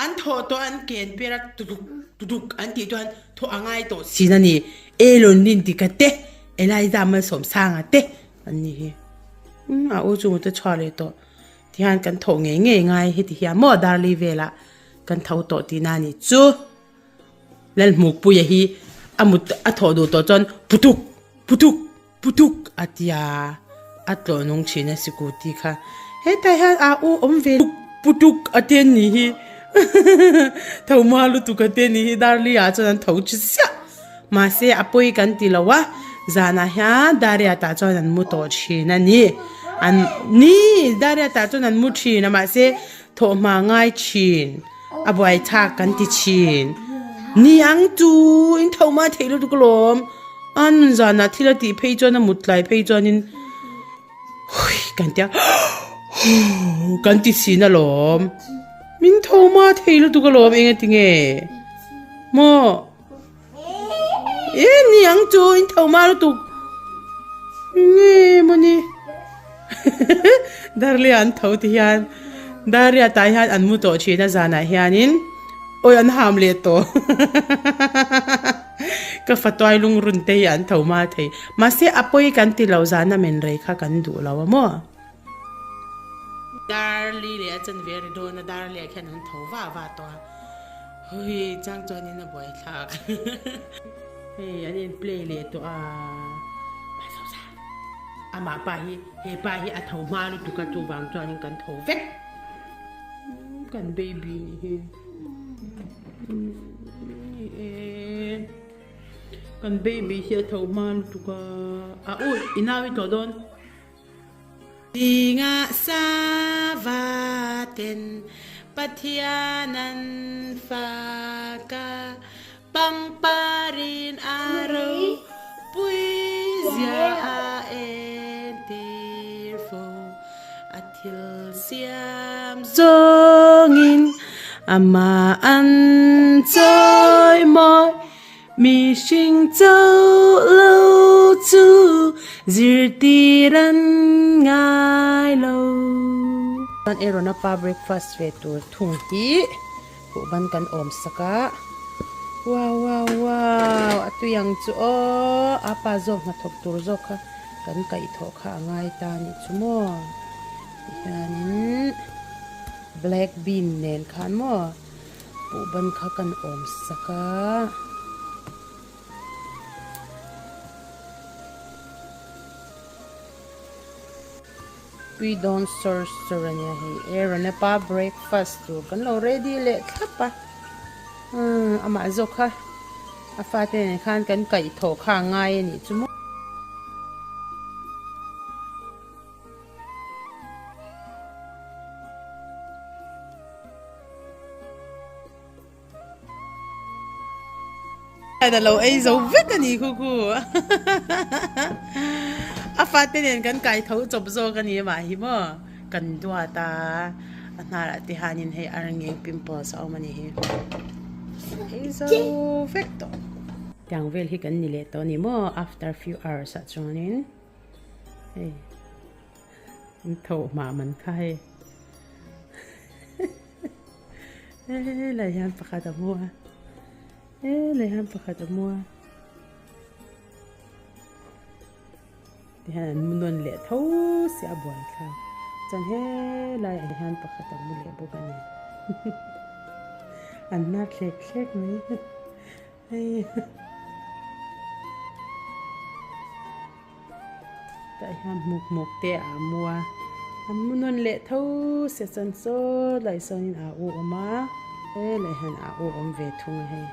An thawh tawh an ken per a tuduk tuduk an tih chuan thawh a ngai tawh sin a ni. Elon Rintika te, Eliza Malsawmsanga te an ni hi. Umm a u chungte chhuah leh tawh tihian kan thawh ngei ngei ngai heti hian maw Darli velah kan tho tawh tihna a ni chu. Lalhmukpuia hi a mut a thawh duh tawh chuan putuk putuk Putuk a tia a tlawh nung thin a scooty kha hetah hian a u awm ve putuk a te ni hi tho hma lutuk a te ni hi darli ah chuan an tho chi chiah mahse a pawi kan ti lo a zanah hian dariat ah chuan an mu tawh thin a ni an ni dariat ah chuan an mu thin a mahse thawh hma ngai thin a buai thlak kan ti thin ni ang chu in tho hma theih lutuk alawm a nun zanah thil a tih phei chuan a mut tlai phei chuanin hui kan tia huu kan ti thin alawm min tho hma thei lutuk alawm eng tinge maw. E ni ang chu in tho ma lutuk nge mawni Darlia an tho ti hian Darlia tah hian an mu tawh thin a zanah hianin awi an ham leh tawh ka fatuai lungrun te hi an tho ma thei mahse a pawi kan ti lo zana men rei kha kan duh lo a maw. Darli leh a chanve a ri dawn a Darlia khian an tho vah vah tawh a. Hui chang chuanin a buai thlak hei an in play leh tawh a amah pa hi he pa hi a tho hma lutuk a chuvang chuanin kan tho vek kan baby nih hi ni e kan baby hi a tho hma lutuk a a u i nau i tlawh dawn. Zingah sava ten Pathian an fak a, pangparin a ropui zia a entir fo. A thil siam zawngin amah an chawimawi. Mihring chauh lo chu zirtir an ngai lo. Chuan Aaron a pa breakfast ve tur thung hi huhban kan awm sak a. Wow wow wow a tui ang chu aw a pa zawk hnathawk tur zawk kha kan kaihthawh kha a ngai ta a nih chu maw. Tihianin black bean nen khan maw. Puhban kha kan awm sak a. Tui dawn sawr sawr a nia hei. Aaron a pa breakfast tur kan lo ready leh thlap a. Umm amah zawk kha a fate nen khan kan kaihthawh kha a ngai a nih chu maw. A lo ei zo vek a ni khu khu a fate nen kan kai tho chawp zawk a ni mah hi maw kan duat a a hnarah te hianin hei a rengeng pimples a awm a ni hi ei zo vek tawh tiang vel hi kan ni leh tawh a ni maw after few hours ah chuanin hei. An tho hmah man kha hei helai hian pakhat a mu a helai hian pakhat a mu a tihian an mu nawn leh tho sia a buai thlak chuan helai ah hian pakhat a mu leh bawk a ni an hnar thlek thlek mai hei. Tah hian hmuk hmuk te a mu a, an mu nawn leh tho se chuan saw lai sawnin a u awm a, helai hian a u awm ve thung a hei.